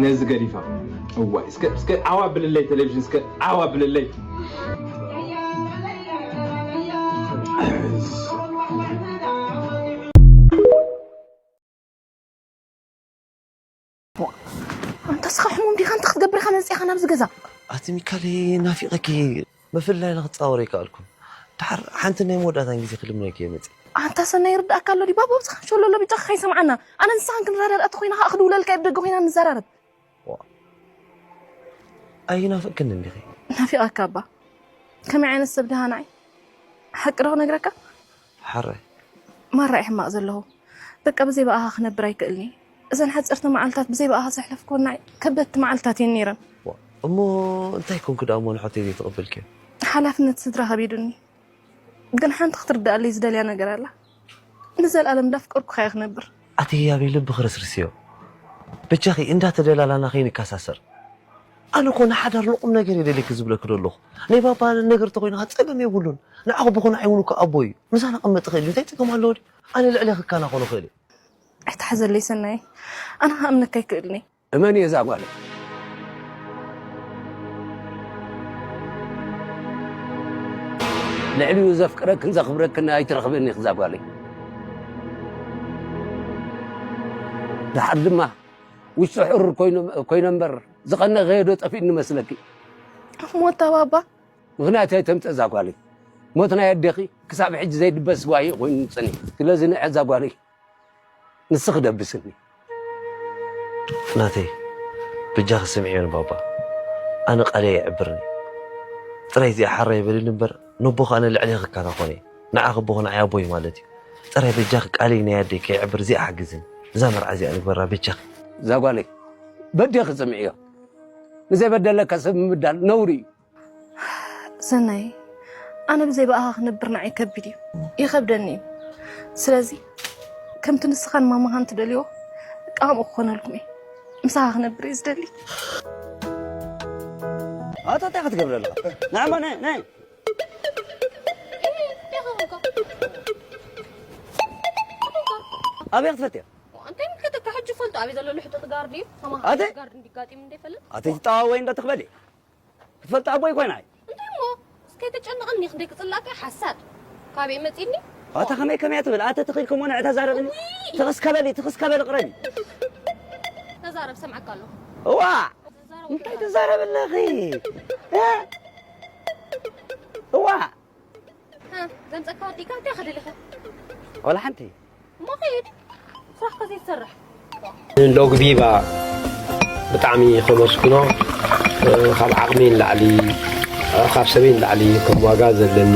ነዚ ገዲፋ። እዋይ፣ እስከ እስከ ዓዋ ብልለይ፣ ቴሌቪዥን እስከ ዓዋ ብልለይ። ኣንታ እስኻ ሕሙም ዲኻ? እንታይ ክትገብር ኢኻ መፂእኻ ናብዚ ገዛ? ኣቲ ሚካል፣ ናፊቐኪ። ብፍላይ ንክፃወር ኣይከኣልኩን። ድሓር ሓንቲ ናይ መወዳእታን ግዜ ክልምነኪ እየ መፂእ። ኣንታ ሰናይ፣ ይርድኣካ ኣሎ ድዩ? ባባ፣ ኣብዚኻ ሸሎሎ ብጫኻ ከይሰምዓና። ኣነ ንስኻን ክንረዳድኣ ተኾይና ከዓ ክድውለልካ እየ ብደገ ኮይና ንዘራረብ። ኣይናፍቅክን እንዲኺ? ናፊቐካ እባ። ከመይ ዓይነት ሰብ ድሃ ንዓይ? ሓቂ ዶ ክነግረካ? ሓራይ። ማራ እየ ሕማቕ ዘለኹ። በቃ ብዘይ ብኣኻ ክነብር ኣይክእልን'የ። እዘን ሓጸርቲ መዓልታት ብዘይ ብኣኻ ዘሕለፍክወን ንዓይ ከበድቲ መዓልታት እየን ነይረን። ዋእ፣ እሞ እንታይ ኮንኪ ደኣ እሞ ንሖተይ ዘይተቐበልክዮ? ሓላፍነት ስድራ ከቢዱኒ። ግን ሓንቲ ክትርድኣለይ ዝደልያ ነገር ኣላ። ንዘልኣለም እንዳፍቀርኩኻ እየ ክነብር። ኣቲ ህያበይ ልቢ ክርስርስዮ። በጃኺ እንዳተደላላና ከይንከሳሰር። ኣነ እኮ ንሓዳር ንቑም ነገር እየ ደልየኪ ዝብለኪ ዘለኹ። ናይ ባባ ነገር ተኾይኑ ኸዓ ጸገም የብሉን። ንዓኹ ብኹን ዓይውን እኮ ኣቦ እዩ። ምሳና ክቕመጥ ይኽእል እዩ። እንታይ ጸገም ኣለዎ ድዩ? ኣነ ልዕሌኺ ክከናኸኖ እኽእል እየ። ኣይትሓዘለይ ሰናይ። ኣነ ክኣምነካ ኣይክእልን እየ። እመኒ እዛ ጓለይ። ልዕሊኡ ዘፍቅረክን ዘኽብረክን ኣይትረኽብን ኢኺ እዛ ጓለይ። ደሓር ድማ ውሽጢ ሕሩር ኮይኑ እምበር ዝቐነኸዮ ዶ ጠፊእኒ መስለኪ? ሞታ ባባ። ምኽንያት ኣይተምጽእ እዛ ጓለይ። ሞት ናይ ኣዴኺ ክሳብ ሕጂ ዘይድበስ ጓሂ ኮይኑ ጸኒሑ። ስለዚ ንዒ እዛ ጓለይ ንስኺ ደብስኒ። ናተይ በጃኺ ስምዕዮ ንባባ። ኣነ ቃለይ ኣይዕብርን እዩ። ጥራይ እዚኣ ሓራይ በልኒ እምበር ነቦኺ ኣነ ልዕሌኺ ክከናኸኖ እየ። ንዓኺ ኣቦኺ ንዓይ ኣቦይ ማለት እዩ። ጥራይ በጃኺ ቃለይ ናይ ኣደይ ከይዕብር እዚኣ ሓግዝኒ። እዛ መርዓ እዚኣ ንግበራ በጃኺ። እዛ ጓለይ በዴኺ ስምዕዮ። ንዘይበደለካ ሰብ ምብዳል ነውሪ እዩ። ሰናይ፣ ኣነ ብዘይ ብኣኻ ክነብር ንዓይ ከቢድ እዩ፣ ይኸብደኒ እዩ። ስለዚ ከምቲ ንስኻን ማማኻን ትደልይዎ፣ ከምኡ ክኾነልኩም እየ። ምሳኻ ክነብር እየ ዝደሊ። ኣታ እንታይ ክትገብር ኣለኻ? ንዓማ ናይ ናይ ኣበይ ክትፈትያ? እንታይ ምልከተካ ሕጂ ፈልጦ ኣበይ ዘሎ ልሕጡጥ ጋርዲ እዩ? ኣተ? ጋርዲ እንዲጋጢም እንደ ይፈልጥ? ኣተ ትጠዋወይ እንደ ትኽበሊ? ክትፈልጥ ኣቦይ ኮይና እይ። እንታይ እሞ? እስከ ተጨንቐኒ ክንደይ ክጽላእካ ሓሳድ። ካበይ መጺኒ? ኣታ ከመይ ከመይ ትብል ኣተ ተኺልኩም ወነ ዕታ ዛረብኒ። ትኽስከበሊ ትኽስከበሊ ቅረቢ። ተዛረብ ሰምዓካ ኣለኹ። እዋ እንታይ ትዛረብ ኣለኺ? እዋ ዘምፀካ ወዲእካ እንታይ ከደሊኻ? ወላ ሓንቲ። እሞ ከይድ ስራሕካ ዘይትሰርሕ። ሎግቢባ ብጣዕሚ ከመስግኖ ካብ ዓቕሚ ንላዕሊ ካብ ሰበይ ንላዕሊ ከም ዋጋ ዘለኒ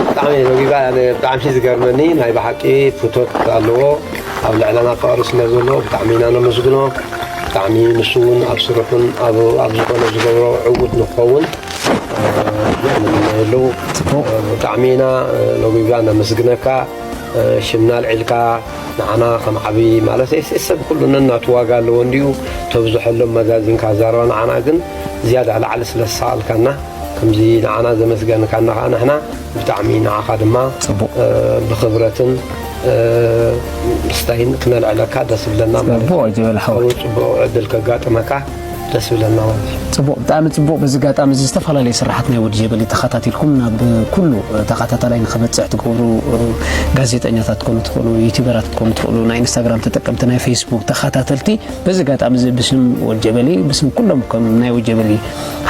ብጣዕሚ ሎግቢባ ብጣዕሚ ዝገርመኒ ናይ ብሓቂ ፍቶት ኣለዎ ኣብ ልዕለና ፍቕሪ ስለ ዘሎ ብጣዕሚ ኢና ነመስግኖ ብጣዕሚ ንሱ እውን ኣብ ስርሑን ኣብ ዝኾነ ዝገብሮ ዕዉት ንክኸውን ኣለዉ ብጣዕሚ ኢና ሎጊጋ ነመስግነካ ሽምና ኣልዒልካ ንዓና ከም ዓብዪ ማለት ሰብ ኩሉ ነናቱ ዋጋ ኣለዎ እንድዩ ተብዝሐሎም መዛዚንካ ዛረባ ንዓና ግን ዝያዳ ላዕሊ ስለ ዝሰኣልካና ከምዚ ንዓና ዘመስገንካና ከዓ ንሕና ብጣዕሚ ንዓኻ ድማ ብኽብረትን ምስታይን ክነልዕለካ ደስ ዝብለና ማለት እዩ። ጽቡቕ ዕድል ከጋጥመካ ደስ ዝብለና ማለት እዩ። ጽቡቕ፣ ብጣዕሚ ጽቡቕ። በዚ ኣጋጣሚ እዚ ዝተፈላለዩ ስራሓት ናይ ወዲ ጀበሊ ተኸታቲልኩም ናብ ኩሉ ተኸታታላይ ንኽበጽሕ ትገብሩ ጋዜጠኛታት ክኾኑ ትኽእሉ፣ ዩቲዩበራት ክኾኑ ትኽእሉ፣ ናይ ኢንስታግራም ተጠቀምቲ፣ ናይ ፌስቡክ ተኸታተልቲ በዚ ኣጋጣሚ እዚ ብስም ወዲ ጀበሊ፣ ብስም ኩሎም ከም ናይ ወዲ ጀበሊ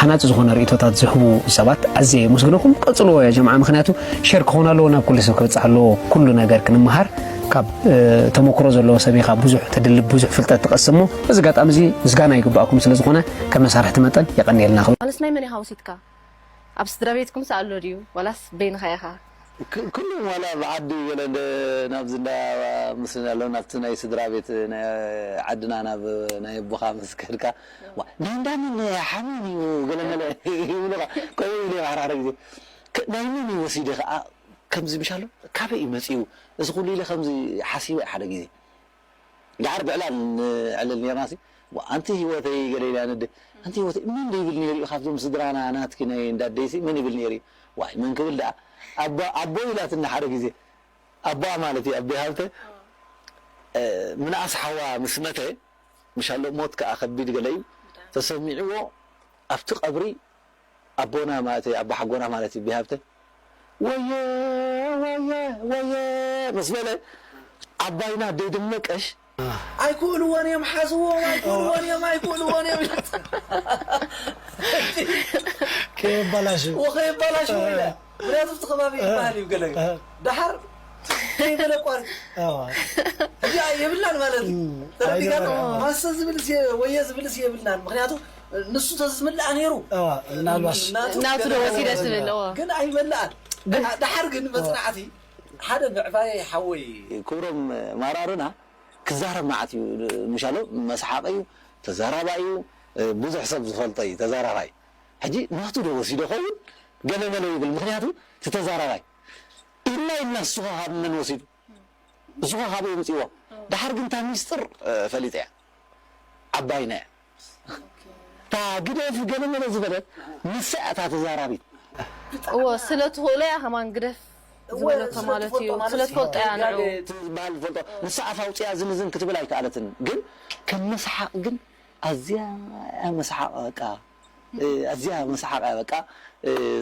ሃናጺ ዝኾነ ርእይቶታት ዝህቡ ሰባት ኣዝየ የመስግነኩም። ቀጽልዎ ያ ጀምዓ፣ ምኽንያቱ ሸር ክኾን ኣለዎ፣ ናብ ኩሉ ሰብ ክበጽሕ ኣለዎ። ኩሉ ነገር ክንመሃር ካብ ተመክሮ ዘለዎ ሰብ ኢኻ ብዙሕ ተድልብ ብዙሕ ፍልጠት ትቐስም እሞ በዚ ኣጋጣሚ እዚ ምስጋና ይግባኣኩም ስለ ዝኾነ ከም መሳርሕቲ መጠን የቐንየልና ክብል። ዋላስ ናይ መን ኢኻ ወሲድካ? ኣብ ስድራ ቤትኩምስ ኣሎ ድዩ ዋላስ በይንኻ ኢኻ? ኩሎም ዋላ ብዓዲ ገለ እንደ ናብዚ እንዳ ምስ ኣለዉ ናብቲ ናይ ስድራ ቤት ናይ ዓድና ናብ ናይ ኣቦኻ ምስ ከድካ ዋ ናይ እንዳ መን ሓሚም እዩ ገለ መለ ይብሉኻ ከምኡ ኢለ ሃርሃረ ግዜ ናይ መን እዩ ወሲደ ኸዓ ከምዚ ምሽ ኣሎ ካበይ እዩ መፂኡ እዚ ኩሉ ኢለ ከምዚ ሓሲበ ሓደ ግዜ ድሓር ብዕላል ንዕልል ነርና ሲ ኣንቲ ህይወተይ ገለ ኢላ ነደ ኣንቲ ህይወተይ መን ይብል ነይሩ እዩ ካብዞም ስድራና ናትኪ ናይ እንዳደይሲ መን ይብል ነይሩ እዩ ዋይ መን ክብል ደኣ ኣቦ ኣቦ ኢላትና ሓደ ግዜ ኣቦኣ ማለት እዩ ኣቦ ሃብተ ምንኣስ ሓዋ ምስ መተ ምሻሎ ሞት ከዓ ከቢድ ገለ እዩ ተሰሚዕዎ ኣብቲ ቀብሪ ኣቦና ማለት ኣቦ ሓጎና ማለት እዩ ብሃብተ ወየ ወየ ወየ ምስ በለ ዓባይና ደይደመቀሽ ኣይክእልዎን እዮም ሓዝዎም ኣይክእልዎን እዮም ኣይክእልዎን እዮም ከየባላሽ ወኸየባላሽ ኢለ ምክንያቱ እቲ ከባቢ ይበሃል እዩ ገለ ደሓር ከይበለ ቋሪ እዚኣ የብልናን ማለት እዩ ተረዲካ ማሰ ዝብልስ ወየ ዝብልስ የብልናን ምክንያቱ ንሱ ተዝምልኣ ነይሩ ምናልባሽ ናቱ ዶ ወሲደ ትብል እዎ ግን ኣይመልኣን ደሓር ግን መፅናዕቲ ሓደ ምዕባየ ሓወይ ክብሮም ማራርና ክዛረብ መዓት እዩ ምሻሎ መስሓቂ እዩ ተዛራባይ እዩ ብዙሕ ሰብ ዝፈልጦ እዩ ተዛራባይ ሕጂ ናቱ ዶ ወሲዶ ኸውን ገለመለ ይብል ምክንያቱ እቲ ተዛራባይ ኢልና ኢልና ንሱ ካብ መን ወሲዱ ንሱ ካብ የምፅዎ ድሓር ግን እታ ሚስጥር ፈሊጠ እያ ዓባይና እያ እታ ግደፍ ገለመለ ዝበለት ንሳ እያ እታ ተዛራቢት እዎ ስለ ትኽእሎ እያ ከማን ግደፍ ዝበለቶ ማለት እዩ ስለ ትፈልጦ እያ ንዑ ዝበሃል ዝፈልጦ ንሳ ኣፍ ኣውፅያ ዝንዝን ክትብል ኣይከኣለትን ግን ከም መስሓቕ ግን ኣዝያ እያ መስሓቕ በቃ ኣዝያ መስሓቕ እያ በቃ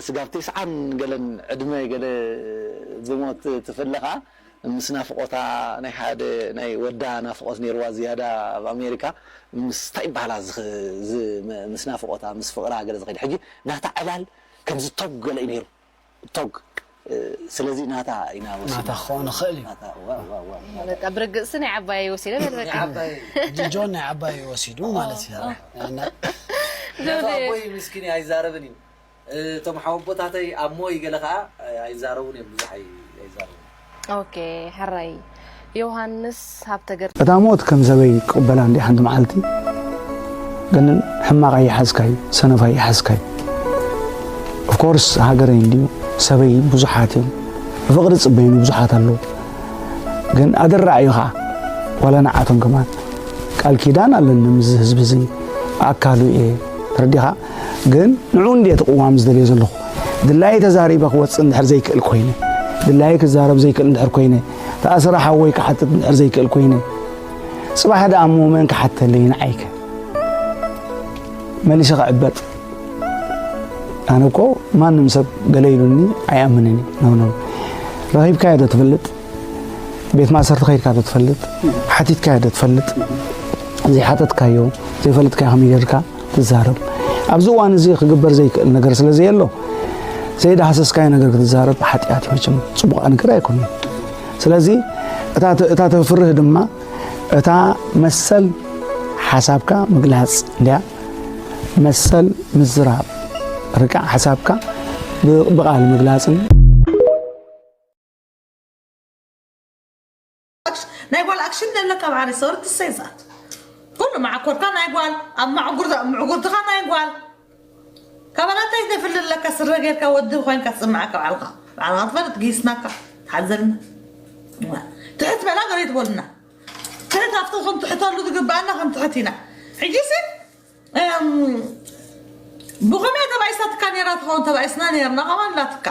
ስጋብ ተስዓን ገለን ዕድመ ገለ ዝሞት ትፍለ ከዓ ምስ ናፍቆታ ናይ ሓደ ናይ ወዳ ናፍቆት ነይርዋ ዝያዳ ኣብ ኣሜሪካ ምስ እንታይ ይበሃላ ምስ ናፍቆታ ምስ ፍቅራ ገለ ዝኸይድ ሕጂ ናታ ዕላል ከምዚ ቶግ ገለ እዩ ነይሩ ቶግ ስለዚ ናታ ኢና ወሲድና ናታ ክኾን ይኽእል እዩ ናታ ዋ ዋ ዋ በቃ ብርግጽ ናይ ዓባየይ ወሲደ በል በቃ ዓባይ ጆን ናይ ዓባይ ወሲዱ ማለት እዩ እና ምክንያቱ ኣቦይ ምስኪን እዩ ኣይዛረብን እዩ እቶም ሓወቦታተይ ኣሞ ይገለ ከዓ ኣይዛረቡን እዮም ብዙሕ ኣይ- ኣይዛረቡን ኦኬ ሕራይ ዮሃንስ ሃብተገር እታ ሞት ከም ሰበይ ክቕበላ እንዲ ሓንቲ መዓልቲ ግን ሕማቕ ኣይሓዝካይ ሰነፍ ኣይሓዝካይ ኦፍኮርስ ሃገረይ እንድዩ ሰበይ ብዙሓት እዮም ብፍቕሪ ዝፅበዩኒ ብዙሓት ኣለዉ ግን ኣደራዕ እዩ ከዓ ዋላ ንዓቶም ከማን ቃል ኪዳን ኣለኒ ምስ ህዝቢ እዚ ኣካሉ እየ ተረዲኻ ግን ንዑ እንድየ እቲ ቅዋም ዝደልዮ ዘለኹ ድላየ ተዛሪበ ክወፅእ እንድሕር ዘይክእል ኮይነ ድላየ ክዛረብ ዘይክእል እንድሕር ኮይነ ተኣስረ ሓወይ ክሓትት እንድሕር ዘይክእል ኮይነ ፅባሕ ደኣ እሞ መን ክሓተለይ ንዓይከ መሊሰ ክዕበጥ ኣነ እኮ ማንም ሰብ ገለ ኢሉኒ ኣይኣምንን እዩ ኖ ኖ ረኺብካዮ ዶ ትፈልጥ ቤት ማእሰርቲ ከይድካ ዶ ትፈልጥ ሓቲትካዮ ዶ ትፈልጥ ዘይሓተትካዮ ዘይፈለጥካዮ ከመይ ጌርካ ትዛረብ ኣብዚ እዋን እዚ ክግበር ዘይክእል ነገር ስለ ዘየሎ ዘይዳህሰስካዮ ነገር ክትዛረብ ሓጢኣት እዩ መቸም ፅቡቕ ነገር ኣይኮነን ስለዚ እታ ተፍርህ ድማ እታ መሰል ሓሳብካ ምግላፅ እንድያ መሰል ምዝራብ ርቃዕ ሓሳብካ ብቃል ምግላፅን ናይ ጓል ኣክሽን ዘለካ ባዕሪ ሰወርቲ ሰይዛት ኩሉ ማዕኮርካ ናይ ጓል ኣብ ማዕጉር ምዕጉርትኻ ናይ ጓል ካባላታይ ተፍልለካ ስረ ጌርካ ወዲ ኮይንካ ትስምዓካ ባዕልኻ ባዕልኻ ትፈልጥ ጊስናካ ትሓዘልና ትሕት በላ ገለ ትበሉና ትሕት ኣብቲ ክንትሕተሉ ዝግብኣና ክንትሕት ኢና ሕጂሲ ብኸመይ ተባኢሳትካ ነይራ ትኸውን ተባኢስና ነይርና ከማን ላትካ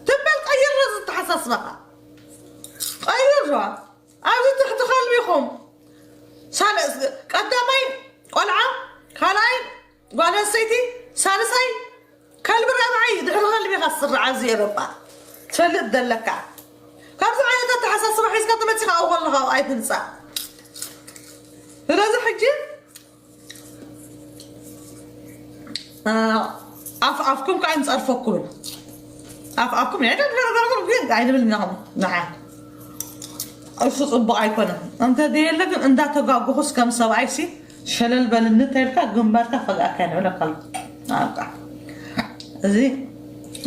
ትበል ቀይር ነዚ ተሓሳስባኻ ቀይር ዋ ኣብዚ ትሕቲ ከልቢኹም ቀዳማይ ቆልዓ ካልኣይ ጓል ኣንስተይቲ ሳልሳይ ከልቢ ራብዓይ ድሕሪ ከልቢ ኢኻ ትስርዓ እዚ ኤሮጳ ትፈልጥ ዘለካ ካብዚ ዓይነት ኣተሓሳስባ ሒዝካ ተመፂኻ ኣብኡ ከለኻ ኣብኣ ኣይትምፃእ ስለዚ ሕጂ ኣፍ ኣፍኩም ከዓ ንፀርፈኩም ኣፍ ኣፍኩም ግን ኣይንብል ኢና ንዓ እሱ ፅቡቅ ኣይኮነን እንተ ደየለ ግን እንዳተጋጉኹስ ከም ሰብኣይሲ ሸለል በልኒ ተልካ ግንባርካ ከልኣካ ንብለካ ኣሎ ኣቃ እዚ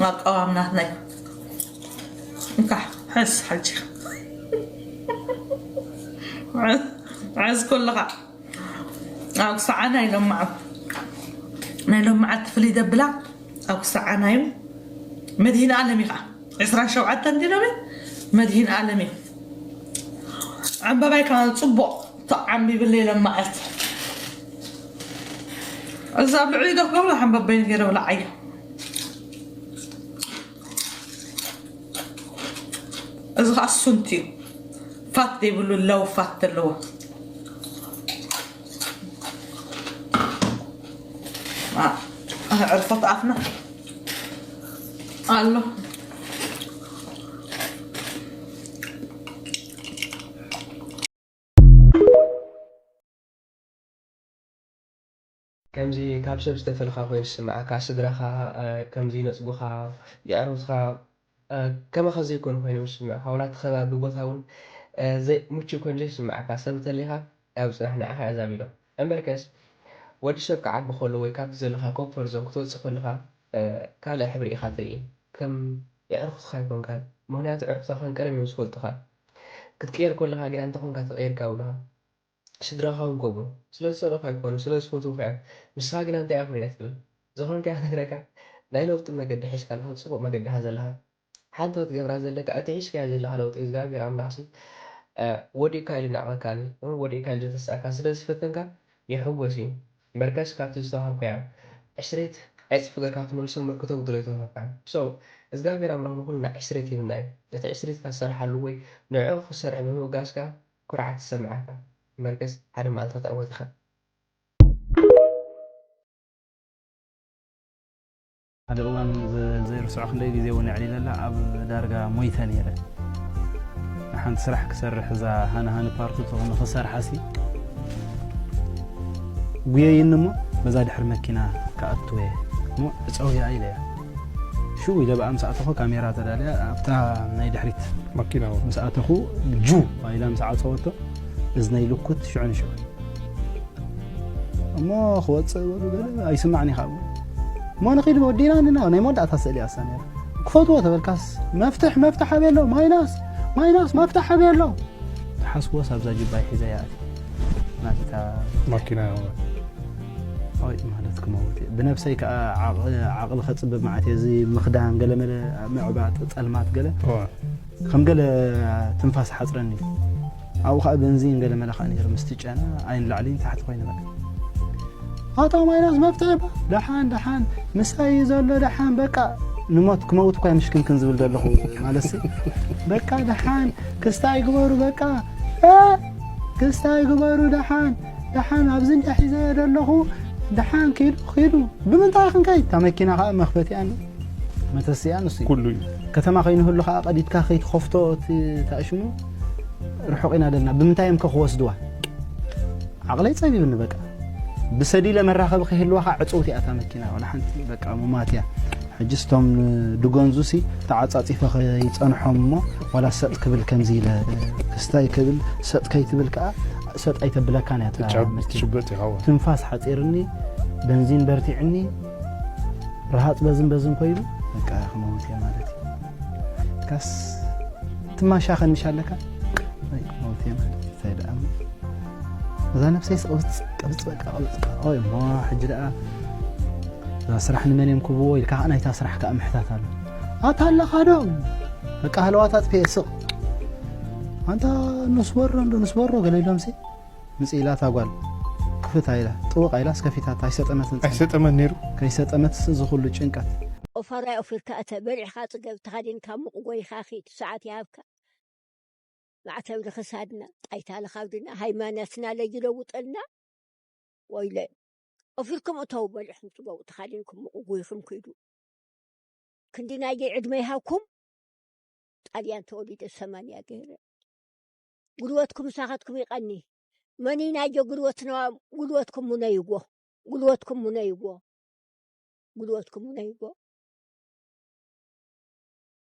ኣቃዋም ናትና እዩ እንካ ሕስ ሓልጂ ሕስ ከለኻ ኣብ ክሳዓ ናይ ሎማዓ ናይ ሎማዓ ትፍልይ ደብላ ኣብ ክሳዓ ናዩ መድሂን ኣለም እዩ ከዓ ዕስራን ሸውዓተን እንዲ ሎሚ መድሂን ኣለም እዩ ዕምበባይ ከዓ ፅቡቅ ተዓምቢብለይ ለማዓት። እዛ ብዕሊ ዶ ክገብሮ ሓንበበይን ገይረ ብላዓዮ። እዚ ከዓ ሱንቲ እዩ። ፋት ዘይብሉ ለውፋት ዘለዎ። ኣ-፣ ዕርፈት ኣፍና ኣሎ። ከምዚ ካብ ሰብ ዝተፈልኻ ኮይኑ ዝስምዓካ፣ ስድራኻ፣ እ፣ ከምዚ ይነጽጉኻ፣ የዕሩኽትኻ፣ እ፣ ከማኻ ዘይኮኑ ኮይኖም ዝስምዑኻ፣ ዋላ እቲ ከባቢ ቦታ እውን፣ እ፣ ዘይ-፣ ምቹእ ኮይኑ ዘይስምዓካ ሰብ እንተሊኻ፣ ኣብ ጽናሕ ንዓኻ እያ ዛቢሎ። እምበርከስ፣ ወዲ ሰብ ክዓቢ ከሎ ወይ ካብቲ ዘለኻ ኮምፎርት ዞን ክትወጽእ ከለኻ፣ እ፣ ካልእ ሕብሪ ኢኻ ትርኢ። ከም የዕሩኽትኻ ኣይኮንካን። ምኽንያቱ ኣዕሩኽትኻ ከም ቀደም እዮም ዝፈልጡኻ። ክትቅየር ከለኻ ግና እንታይ ኮንካ ተቐይርካ ይብሉኻ። ስድራኻ እውን ከምኡ። ስለ ዝጸልኡኻ ኣይኮኑ፣ ስለ ዝፈትዉኻ እዮም። ንስኻ ግና እንታይ ኢኻ ኮይና ትብል? ዝኾንካዮ ክነግረካ፣ ናይ ለውጢ መገዲ ሒዝካ ኣለኻ፣ ጽቡቕ መገዲ ኢኻ ዘለኻ። ሓንቲ ክትገብራ ዘለካ፣ እቲ ሒዝካዮ ዘለኻ ለውጢ እግዚኣብሔር ኣምላኽሲ፣ እ፣ ወዲእካ ኢሉ ይናዕቐካ ኣሎ። እ፣ ወዲእካ ኢሉ ዘተስኣካ ስለ ዝፈተንካ ይሕጎስ እዩ። እምበርከስ ካብቲ ዝተዋህብካዮ ዕስሪት ዕጽፊ ጌርካ ክትመልሶ እምበር ክተጉድሎ ኣይተዋህብካን። So፣ እግዚኣብሔር ኣምላኽ ንኹልና ዕስሪት ሂብና እዩ። ነቲ ዕስሪትካ ዝሰርሓሉ ወይ ንዕኡ ክሰርሕ ብምብጋስካ ኩርዓት ይሰምዓካ። እምበርከስ ሓደ መዓልቲ ክትዕወት ኢኻ። ሓደ እዋን ዘ-፣ ዘይርስዖ ክንደይ ግዜ እውን ኣዕሊለላ ኣብ ዳርጋ ሞይተ ነይረ። ንሓንቲ ስራሕ ክሰርሕ እዛ ሃኒ ሃኒ ፓርት ትኾን ንኽሰርሓሲ ጉየይኒ እሞ በዛ ድሕሪ መኪና ክኣቱ እየ እሞ ዕጸውያ ኢለ እያ። ሽው ኢለ ብኣ ምስ ኣተኹ ካሜራ ተዳልያ ኣብታ ናይ ድሕሪት መኪና እውን። ምስ ኣተኹ ጁ ኢላ ምስ ዓጸወቶ እዝነይ ልኩት ሽዑ ንሽዑ እሞ ክወፅእ በሉ ገለ ኣይስማዕን ኢኻ እሞ ንኺድ ወዲና እንና ናይ መወዳእታ ስእሊ ኣሳ ነይራ ክፈትዎ ተበልካስ መፍትሕ መፍትሕ ኣበየ ኣሎ ማይናስ ማይናስ መፍትሕ ኣበየ ኣሎ ተሓስቦስ ኣብዛ ጅባይ ሒዘ እያ ኣትየ ናቲታ ማኪና ወይ ማለት ክመውት እየ ብነብሰይ ከዓ ዓቕሊ ከፅብብ ማለት እየ እዚ ምኽዳን ገለመለ ምዕባጥ ፀልማት ገለ ከም ገለ ትንፋስ ሓፅረኒ ኣብኡ ከዓ በንዚን ገለ መለ ከዓ ነይሩ ምስቲ ጨና ኣይን ላዕሊ ታሕቲ ኮይነ በቃ ኣታ ማይናስ መፍትሒ ደሓን ደሓን ምሳይ እዩ ዘሎ ደሓን በቃ ንሞት ክመውት እኳ ምሽክንክን ዝብል ዘለኹ ማለት በቃ ደሓን ክስታይ ግበሩ በቃ ክስታይ ግበሩ ደሓን ደሓን ኣብዚ እንዳ ሒዘ ዘለኹ ደሓን ኪዱ ኪዱ ብምንታይ ክንከይድ እታ መኪና ከዓ መኽፈቲኣን መተስእያን እሱ እዩ ኩሉ እዩ። ከተማ ከይንህሉ ከዓ ቀዲድካ ከይትኸፍቶ እቲ ታእሽሙ ርሑቕ ኢና ደልና ብምንታይ እዮም ከ ክወስድዋ ዓቕለይ ፀቢብኒ በቃ ብሰዲለ መራኸቢ ከይህልዋ ከዓ ዕፅውቲ እያ እታ መኪና ዋላ ሓንቲ በቃ ሙማት እያ ሕጂ ስቶም ድጎንዙ ሲ ተዓፃፂፈ ከይፀንሖም እሞ ዋላ ሰጥ ክብል ከምዚ ኢለ ክስታይ ክብል ሰጥ ከይትብል ከዓ ሰጥ ኣይተብለካን እያ እታ መኪና ትሽበጥ ኢኻ ትንፋስ ሓፂርኒ በንዚን በርቲዕኒ ረሃፅ በዝን በዝን ኮይኑ በቃ ክመውት እየ ማለት እዩ ካስ ትማሻ ከንሻ ኣለካ ወይ ክመውት እየ ማለት እዩ እንታይ ደኣ እሞ እዛ ነብሰይ ስቕብፅ ቅብፅ በቃ ቅብፅ ኦይ እሞ ሕጂ ደኣ እዛ ስራሕ ንመን እዮም ክብዎ ኢልካ ከዓ ናይታ ስራሕ ከዓ ምሕታት ኣሎ ኣታ ኣለኻ ዶ በቃ ህለዋት ኣጥፍኤ ስቕ ኣንታ ንስወሮ እንዶ ንስወሮ ገለ ኢሎምሲ ምጽእ ኢላ እታ ጓል ክፍት ኣይላ ጥውቕ ኣይላ እስከፊታታ ኣይሰጠመትን ኣይሰጠመን ነይሩ ከይሰጠመትስ እዚ ኩሉ ጭንቀት ኦፋራይ ኦፊርካ እተ በሊዕኻ ጽገብ ተኻዲንካ ሙቕ ጎይኻ ኺድ ሰዓት ይሃብካ ማዕተብ ንኽሳድና ጣይታ ልኻብድና ሃይማኖትና ለይለውጠልና ወይለ ኦፊርኩም እተው በሊዕኹም ጽገቡ ተኻዲንኩም ሙቕ ጎይኹም ኪዱ ክንዲ ናየይ ዕድመ ይሃብኩም ጣልያን ተወሊደ ሰማንያ ገይረ ጉልበትኩም ምሳኻትኩም ይቐኒ መኒናዮ ጉልበትና ጉልበትኩም ሙነይዎ ጉልበትኩም ሙነይዎ ጉልበትኩም ሙነይዎ